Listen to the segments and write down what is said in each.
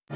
Бо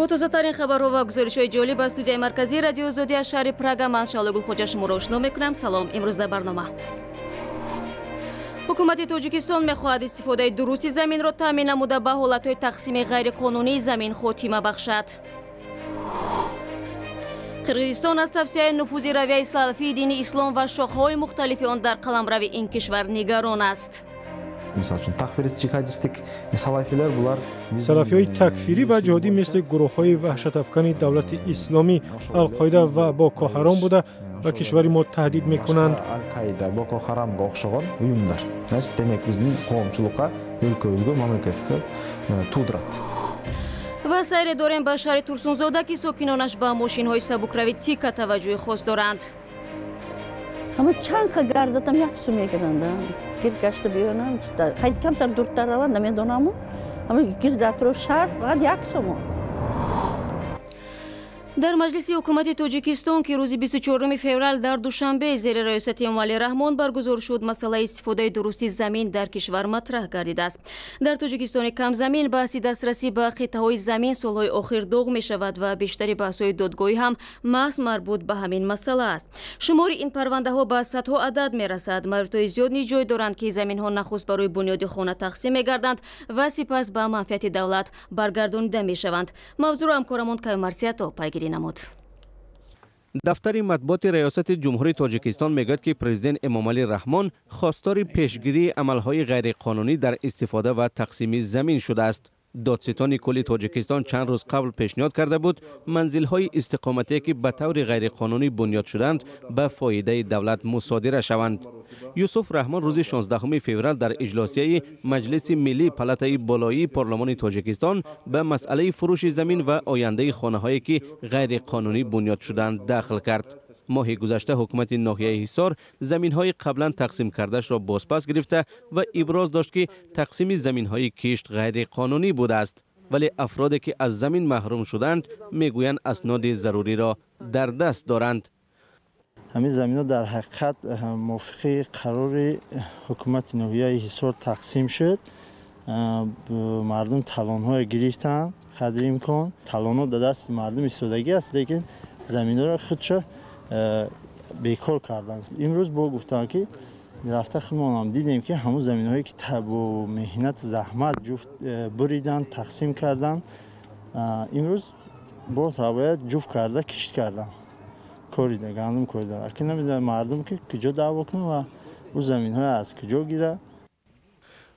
тозатарин хабарҳо ва гузоришҳои ҷолиб аз студияи марказии Радиои Озодӣ аз шаҳри Прага ман Шаҳлогул Хоҷа шуморо ошно мекунам. Салом. Имрӯз дар барнома: ҳукумати Тоҷикистон мехоҳад истифодаи дурусти заминро таъмин намуда, ба ҳолатҳои тақсими ғайриқонунии замин хотима бахшад. Қирғизистон аз тавсияи нуфузи равияи салафии дини ислом ва шохҳои мухталифи он дар қаламрави ин кишвар нигарон аст. Мисол үчүн, такфирист, жихадисттик салафилер булар. Салафиҳои такфирӣ ва ҷиҳодӣ, мисли гурӯҳҳои ваҳшатафкани Давлати Исломӣ, Алқоида ва Боко Ҳаром буда, ба кишвари мо таҳдид мекунанд. Аль-Каида, Боко Харамга окшогон уюмдар, значит, демек, биздин коомчулукка, өлкөбүзгө, мамлекетке туудурат. Ва сайре дорем ба шаҳри Турсунзода, ки сокинонаш ба мошинҳои сабукрави Тика таваҷҷӯҳи хос доранд. Ҳама чанд қа гардатам, як су мегиранд. Гир гашта биёнам, хай, камтар дуртар раванд, намедонаму, ҳама гирд атроф шаҳр фақат як сомон. Дар маҷлиси ҳукумати Тоҷикистон, ки рӯзи 24 феврал дар Душанбе зери раёсати Эмомалӣ Раҳмон баргузор шуд, масъалаи истифодаи дурусти замин дар кишвар матраҳ гардидааст. Дар Тоҷикистони камзамин баҳси дастрасӣ ба қитъаҳои замин солҳои охир доғ мешавад ва бештари баҳсҳои додгоҳӣ ҳам маҳз марбут ба ҳамин масъала аст. Шумори ин парвандаҳо ба садҳо адад мерасад. Мавридҳои зиёд низ ҷой доранд, ки заминҳо нахуст барои бунёди хона тақсим мегарданд ва сипас ба манфиати давлат баргардонида мешаванд. Мавзӯъро ҳамкорамон Каюмарсиято пайгирӣ намуд. Дафтари матбуоти Раёсати Ҷумҳурии Тоҷикистон мегӯяд, ки президент Эмомалӣ Раҳмон хостори пешгирии амалҳои ғайриқонунӣ дар истифода ва тақсими замин шудааст. Додситони кулли Тоҷикистон чанд рӯз қабл пешниҳод карда буд, манзилҳои истиқоматие, ки ба таври ғайриқонунӣ бунёд шуданд, ба фоидаи давлат мусодира шаванд. Юсуф Раҳмон рӯзи 16 феврал дар иҷлосияи Маҷлиси Миллии палатаи болоии Парлумони Тоҷикистон ба масъалаи фурӯши замин ва ояндаи хонаҳое, ки ғайриқонунӣ бунёд шуданд, дахл кард. Моҳи гузашта ҳукумати ноҳияи Ҳисор заминҳои қаблан тақсим кардашро бозпас гирифта ва иброз дошт, ки тақсими заминҳои кишт ғайриқонунӣ будааст. Вале афроде, ки аз замин маҳрум шуданд, мегӯянд, асноди заруриро дар даст доранд. Ҳамин заминҳо дар ҳақиқат мувофиқи қарори ҳукумати ноҳияи Ҳисор тақсим шуд. Мардум талонҳое гирифтанд, қадри имкон талонҳо дар дасти мардум истодагӣ аст, лекин заминҳоро худшо бекор карданд. Имрӯз бо гуфтанд, ки рафта худмонам дидем, ки ҳамун заминҳое, ки бо меҳнат, заҳмат ҷуфт буриданд, тақсим карданд, имрӯз бо бояд ҷуфт карда кишт карданд, корида, гандум корида. Акин намедонам, мардум ки куҷо даъво кунад ва ӯ заминҳое аз куҷо гирад.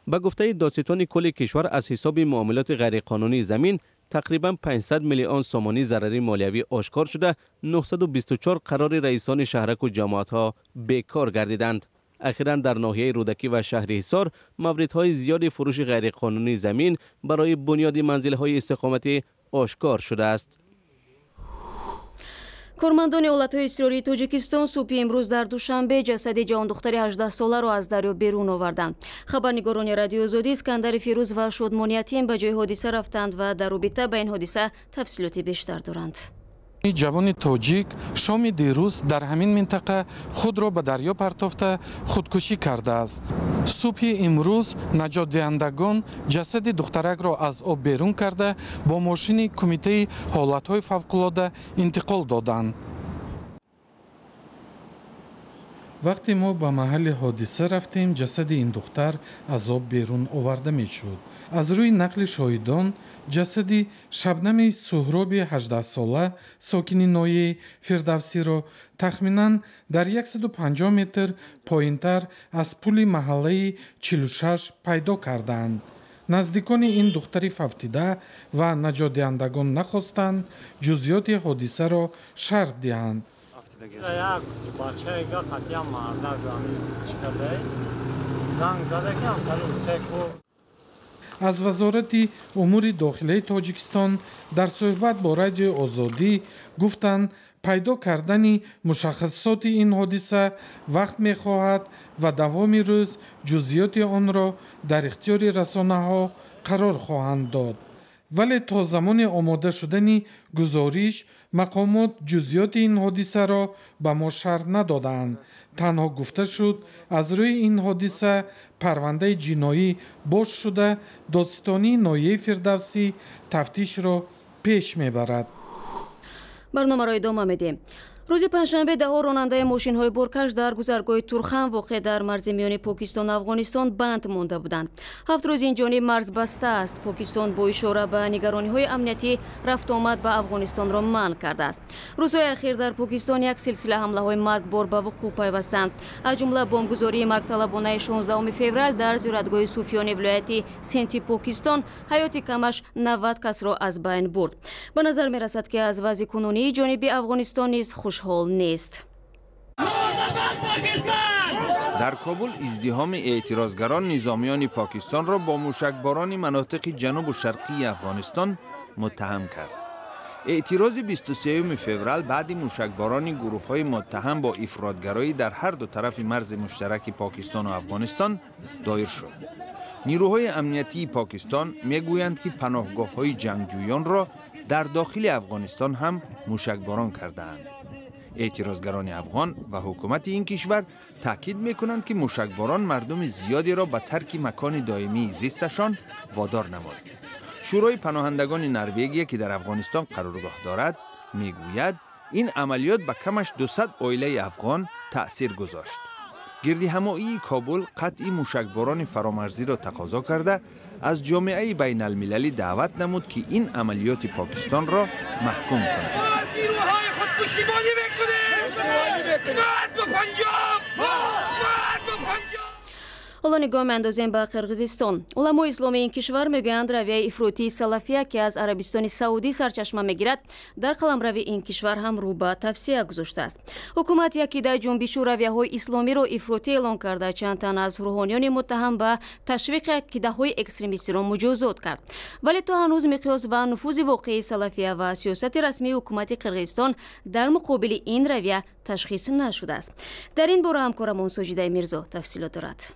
Ба гуфтаи додситони кулли кишвар, аз ҳисоби муомилоти ғайриқонунии замин тақрибан 500 миллион сомонӣ зарари молиявӣ ошкор шуда, 924 қарори раисони шаҳраку ҷамоатҳо бекор гардиданд. Ахиран дар ноҳияи Рӯдакӣ ва шаҳри Ҳисор мавридҳои зиёди фурӯши ғайриқонунии замин барои бунёди манзилҳои истиқоматӣ ошкор шудааст. Кормандони ҳолатҳои изтирории Тоҷикистон субҳи имрӯз дар Душанбе ҷасади ҷавондухтари 18-соларо аз дарё берун оварданд. Хабарнигорони Радиои Озодӣ Искандари Фирӯз ва Шодмони Ятим ба ҷои ҳодиса рафтанд ва дар робита ба ин ҳодиса тафсилоти бештар доранд. Ҷавони тоҷик шоми дирӯз дар ҳамин минтақа худро ба дарё партофта, худкушӣ кардааст. Субҳи имрӯз наҷотдиҳандагон ҷасади духтаракро аз об берун карда, бо мошини Кумитаи ҳолатҳои фавқулода интиқол доданд. Вақте мо ба маҳалли ҳодиса рафтем, ҷасади ин духтар аз об берун оварда мешуд. Аз рӯи нақли шоҳидон, ҷасади Шабнами Суҳроби 18-сола, сокини ноҳияи Фирдавсиро тахминан дар 150 метр поинтар аз пули маҳаллаи 46 пайдо кардаанд. Наздикони ин духтари фавтида ва наҷотдиҳандагон нахостанд ҷузъиёти ҳодисаро шарҳ диҳанд. Як бачаега қатъиян мардак чикардай, занг зада, ки ҳамтари секу. Аз Вазорати умури дохилаи Тоҷикистон дар суҳбат бо Радиои Озодӣ гуфтанд, пайдо кардани мушаххасоти ин ҳодиса вақт мехоҳад ва давоми рӯз ҷузъиёти онро дар ихтиёри расонаҳо қарор хоҳанд дод. Вале то замони омода шудани гузориш мақомот ҷузъиёти ин ҳодисаро ба мо шарҳ надодаанд. Танҳо гуфта шуд, аз рӯи ин ҳодиса парвандаи ҷиноӣ боз шуда, додситонии ноҳияи Фирдавсӣ тафтишро пеш мебарад. Барномаро идома медиҳем. Рӯзи панҷшанбе даҳо ронандаи мошинҳои боркаш дар гузаргоҳи Турхан, воқеъ дар марзи миёни Покистону Афғонистон, банд монда буданд. 7 рӯз ин ҷониб марз баста аст. Покистон бо ишора ба нигарониҳои амниятӣ рафтуомад ба Афғонистонро манъ кардааст. Рӯзҳои ахир дар Покистон як силсила ҳамлаҳои маргбор ба вуқӯъ пайвастанд. Аз ҷумла бомбгузории маргталабонаи 16 феврал дар зиёратгоҳи суфиёни вилояти Синти Покистон ҳаёти камаш 90 касро аз байн бурд. Ба назар мерасад, ки аз вазъи кунунии ҷониби Афғонистон низ хушҳол нест. Дар Кобул издиҳоми эътирозгарон низомиёни Покистонро бо мушакборони манотиқи ҷанубу шарқии Афғонистон муттаҳам кард. Эътирози 23 феврал баъди мушакборони гурӯҳҳои муттаҳам бо ифротгароӣ дар ҳар ду тарафи марзи муштараки Покистону Афғонистон доир шуд. Нирӯҳои амниятии Покистон мегӯянд, ки паноҳгоҳҳои ҷангҷӯёнро дар дохили Афғонистон ҳам мушакборон кардаанд. Эътирозгарони афғон ва ҳукумати ин кишвар таъкид мекунанд, ки мушакборон мардуми зиёдеро ба тарки макони доимии зисташон водор намуд. Шӯрои паноҳандагони Норвегия, ки дар Афғонистон қароргоҳ дорад, мегӯяд, ин амалиёт ба камаш 200 оилаи афғон таъсир гузошт. Гирдиҳамоии Кобул қатъи мушакборони фаромарзиро тақозо карда, аз ҷомеаи байналмилалӣ даъват намуд, ки ин амалиёти Покистонро маҳкум кунад. Ҳоло нигоҳ меандозем ба Қирғизистон. Уламои исломии ин кишвар мегӯянд, равияи ифротии салафия, ки аз Арабистони Саудӣ сарчашма мегирад, дар қаламрави ин кишвар ҳам рӯ ба тавсия гузоштааст. Ҳукумат якидаи ҷунбишу равияҳои исломиро ифротӣ эълон карда, чанд тан аз рӯҳониёни муттаҳам ба ташвиқи акидаҳои экстремистиро муҷозот кард. Вале то ҳанӯз миқёс ва нуфузи воқеии салафия ва сиёсати расмии ҳукумати Қирғизистон дар муқобили ин равия ташхис нашудааст. Дар ин бора ҳамкорамон Соҷидаи Мирзо тафсилот дорад.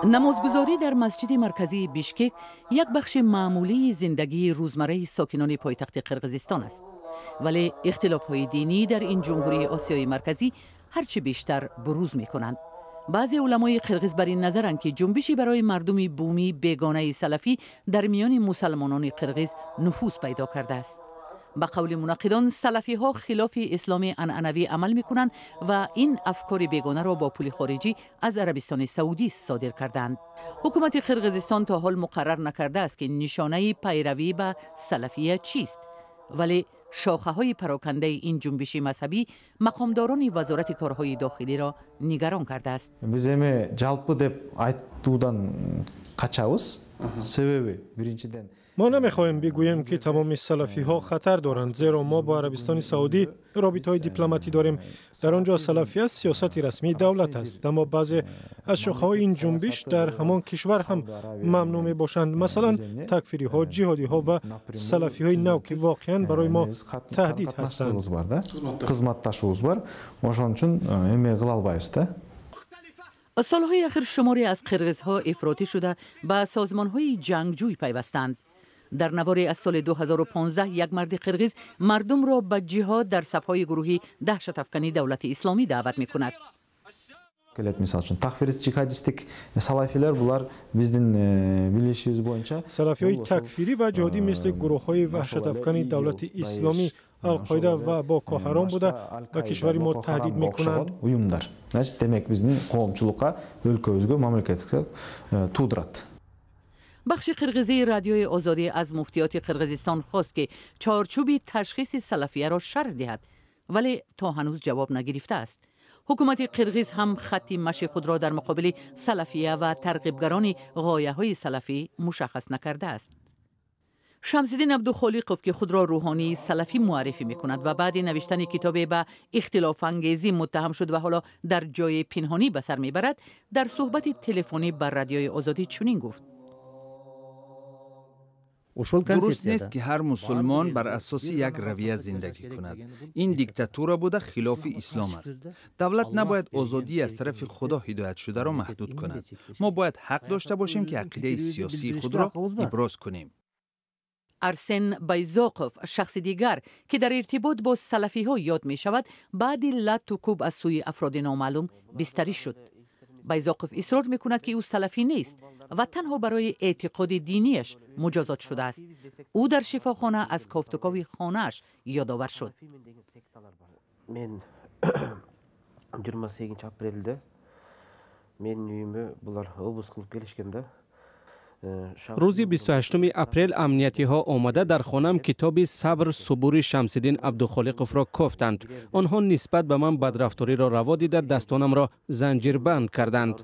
Намозгузорӣ дар масҷиди марказии Бишкек як бахши маъмулии зиндагии рӯзмарраи сокинони пойтахти Қирғизистон аст. Вале ихтилофҳои динӣ дар ин ҷумҳурии Осиёи Марказӣ ҳарчи бештар бурӯз мекунанд. Баъзе уламои қирғиз бар ин назаранд, ки ҷунбиши барои мардуми бумӣ бегонаи салафӣ дар миёни мусалмонони қирғиз нуфуз пайдо кардааст. Ба қавли мунаққидон, салафиҳо хилофи исломи анъанавӣ амал мекунанд ва ин афкори бегонаро бо пули хориҷӣ аз Арабистони Саудӣ содир кардаанд. Ҳукумати Қирғизистон то ҳол муқаррар накардааст, ки нишонаи пайравӣ ба салафия чист, вале шохаҳои парокандаи ин ҷунбиши мазҳабӣ мақомдорони вазорати корҳои дохилиро нигарон кардааст. Биз эми жалпы деп айтуудан качабыз. Себеби биринчиден, мо намехоҳем бигӯем, ки тамоми салафиҳо хатар доранд, зеро мо бо Арабистони Саудӣ робитаҳои дипломатӣ дорем. Дар он ҷо салафия сиёсати расмии давлат аст, аммо баъзе аз шохаҳои ин ҷунбиш дар ҳамон кишвар ҳам мамнӯъ мебошанд, масалан такфириҳо, ҷиҳодиҳо ва салафиҳои нав, ки воқеан барои мо таҳдид ҳастанд. Кызматташубуз бар, ошон үчүн эме кыла албайбыз да. Солҳои ахир шуморе аз қирғизҳо ифротӣ шуда, ба созмонҳои ҷангҷӯй пайвастанд. Дар наворе аз соли 2015 як марди қирғиз мардумро ба ҷиҳод дар сафҳои гурӯҳи даҳшатафкани Давлати Исломӣ даъват мекунад. Келет, мисалы үчүн, такфирист, жихадисттик салафилер, булар биздин билишибиз боюнча салафиҳои такфирӣ ва ҷиҳодӣ мисли гурӯҳҳои ваҳшатафкани Давлати Исломӣ, Алқоида ва Боко Ҳаром буда, ба кишвари мо таҳдид мекунанд. Уюмдар, значит, демек, биздин коомчулукка, өлкөбүзгө, мамлекетибизге туудурат. Бахши қирғизии Радиои Озодӣ аз муфтиёти Қирғизистон хост, ки чорчӯби ташхиси салафияро шарҳ диҳад, вале то ҳанӯз ҷавоб нагирифтааст. Ҳукумати қирғиз ҳам хатти маши худро дар муқобили салафия ва тарғибгарони ғояҳои салафӣ мушаххас накардааст. Шамсиддин Абдухолиқов, ки худро рӯҳонии салафӣ муаррифӣ мекунад ва баъди навиштани китобе ба ихтилофангезӣ муттаҳам шуд ва ҳоло дар ҷои пинҳонӣ ба сар мебарад, дар суҳбати телефонӣ ба Радиои Озодӣ чунин гуфт: Дуруст нест, ки ҳар мусулмон бар асоси як равия зиндагӣ кунад. Ин диктатура буда, хилофи ислом аст. Давлат набояд озодии аз тарафи Худо ҳидоятшударо маҳдуд кунад. Мо бояд ҳақ дошта бошем, ки ақидаи сиёсии худро иброз кунем. Арсен Байзоқов, шахси дигар, ки дар иртибот бо салафиҳо ёд мешавад, баъди латту кӯб аз сӯи афроди номаълум бистарӣ шуд. Байзоқов исрор мекунад, ки ӯ салафӣ нест ва танҳо барои эътиқоди динияш муҷозот шудааст. Ӯ дар шифохона аз кофтукови хонааш ёдовар шуд. Мен 28 апрелде менин үйүмө булар обыск кылып келишкен да. Рӯзи 28 апрел амниятиҳо омада дар хонаам китоби Сабр субури Шамсиддин Абдухолиқовро кофтанд. Онҳо нисбат ба ман бадрафториро раво дида, дастонамро занҷирбанд карданд.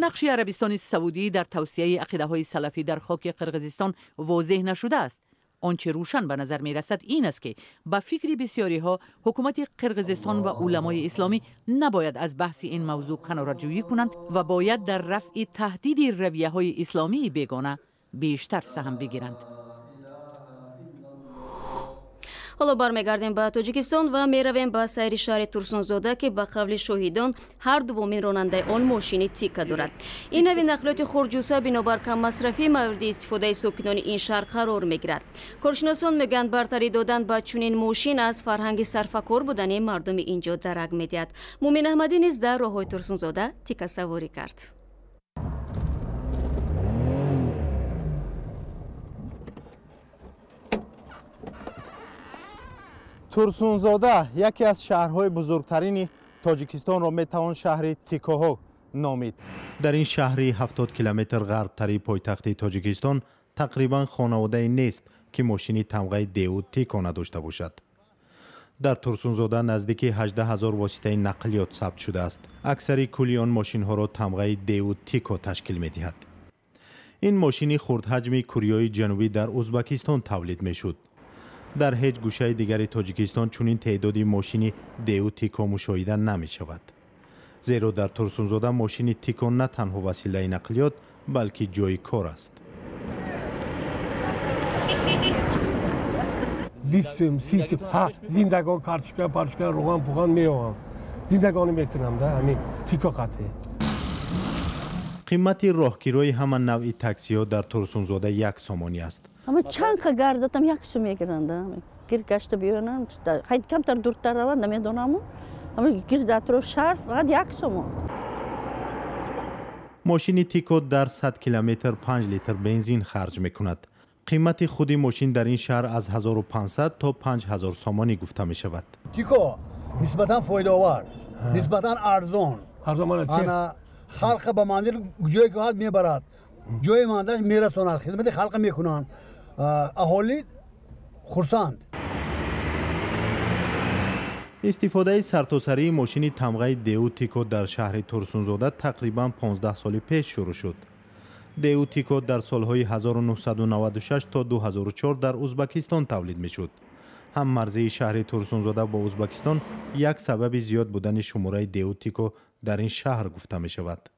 Нақши Арабистони Саудӣ дар тавсияи ақидаҳои салафӣ дар хоки Қирғизистон возеҳ нашудааст. Он чӣ рӯшан ба назар мерасад ин аст, ки ба фикри бисёриҳо ҳукумати Қирғизистон ва уламои исломӣ набояд аз баҳси ин мавзӯъ канораҷӯӣ кунанд ва бояд дар рафъи таҳдиди равияҳои исломии бегона бештар саҳм бигиранд. Ҳоло бармегардем ба Тоҷикистон ва меравем ба сайри шаҳри Турсунзода, ки ба қавли шоҳидон ҳар дуввумин ронандаи он мошини Тика дорад. Ин нави нақлиёти хурдҷуса бинобар каммасрафӣ мавриди истифодаи сокинони ин шаҳр қарор мегирад. Коршиносон мегӯянд, бартарӣ додан ба чунин мошин аз фарҳанги сарфакор будани мардуми ин ҷо дарак медиҳад. Мумин Аҳмадӣ низ дар роҳҳои Турсунзода тикасаворӣ кард. Турсунзода яке аз шаҳрҳои бузургтарини Тоҷикистонро метавон шаҳри Тикоҳо номид. Дар ин шаҳри 70 километр ғарбтари пойтахти Тоҷикистон тақрибан хонаводае нест, ки мошини тамғаи Деу Тико надошта бошад. Дар Турсунзода наздики 18 ҳазор воситаи нақлиёт сабт шудааст. Аксари кулли он мошинҳоро тамғаи Деу Тико ташкил медиҳад. Ин мошини хурдҳаҷми Кореяи Ҷанубӣ дар Узбакистон тавлид мешуд. Дар ҳеҷ гӯшаи дигари Тоҷикистон чунин теъдоди мошини Деу Тико мушоҳида намешавад. Зеро дар Турсунзода мошини Тико на танҳо василаи нақлиёт, балки ҷои кор аст. 20 30 ҳа зиндагон карчка парчка руған пуған меовам. Зиндагонӣ мекунам да ҳамин Тико қатъи. Қимати роҳкирои ҳама навъи таксиҳо дар Турсунзода 1 сомонӣ аст. Ама чанд қа гардатам як сум мегиранд. Гир гашта биёнам, хай камтар дуртар раванд, намедонаму. Ама гир дар атроф шаҳр фақат 1 сомон. Мошини Тико дар 100 километр 5 литр бензин харҷ мекунад. Қимати худи мошин дар ин шаҳр аз 1500 то 5000 сомонӣ гуфта мешавад. Тико нисбатан фоидаовар, нисбатан арзон. Арзон ана халқа ба манзил ҷое ки ҳаст мебарад, ҷои манзилаш мерасонад, хидмати халқа мекунанд. Аҳолӣ хурсанд. Истифодаи сартосарии мошини тамғаи Деу Тико дар шаҳри Турсунзода тақрибан 15 соли пеш шурӯъ шуд. Деу Тико дар солҳои 1996 то 2004 дар Узбакистон тавлид мешуд. Ҳаммарзии шаҳри Турсунзода бо Узбакистон як сабаби зиёд будани шумораи Деу Тико дар ин шаҳр гуфта мешавад.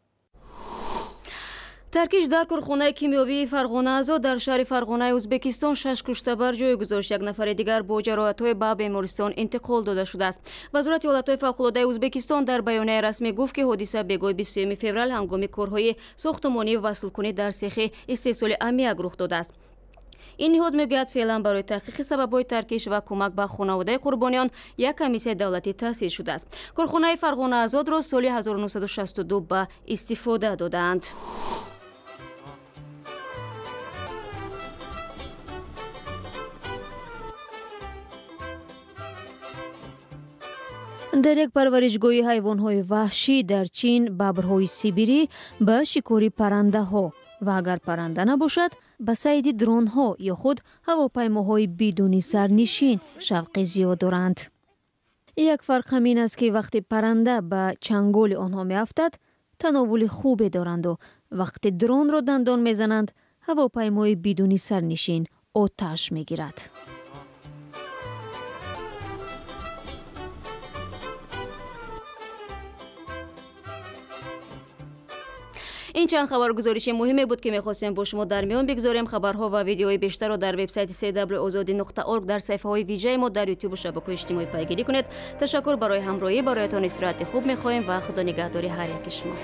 Таркиш дар корхонаи кимиёвии Фарғонаазод дар шаҳри Фарғонаи Узбекистон 6 кушта бар ҷой гузошт. Як нафари дигар бо ҷароҳатҳои ба бемористон интиқол дода шудааст. Вазорати ҳолатҳои фавқулодаи Узбекистон дар баёнияи расмӣ гуфт, ки ҳодиса бегоҳи 23 феврал ҳангоми корҳои сохтумонӣ васлкунӣ дар сехи истеҳсоли аммиак рух додааст. Ин ниҳод мегӯяд, феълан барои таҳқиқи сабабҳои таркиш ва кӯмак ба хонаводаи қурбониён як комиссияи давлатӣ таъсис шудааст. Корхонаи Фарғонаазодро соли 1962 ба истифода додаанд. Дар як парваришгоҳи ҳайвонҳои ваҳшӣ дар Чин бабрҳои сибирӣ ба шикори паррандаҳо ва агар парранда набошад, ба сайди дронҳо ё худ ҳавопаймоҳои бидуни сарнишин шавқи зиёд доранд. Як фарқ ҳамин аст, ки вақте парранда ба чанголи онҳо меафтад, тановули хубе доранду вақте дронро дандон мезананд, ҳавопаймои бидуни сарнишин оташ мегирад. Ин чанд хабаргузориши муҳиме буд, ки мехостем бо шумо дар миён бигзорем. Хабарҳо ва видеои бештарро дар вебсайти cwozodi.org дар саҳифаҳои вижаи мо дар ютубу шабакаҳои иҷтимоӣ пайгирӣ кунед. Ташаккур барои ҳамроҳӣ, бароятон истироҳати хуб мехоҳем ва худо нигаҳдори ҳар яки шумо.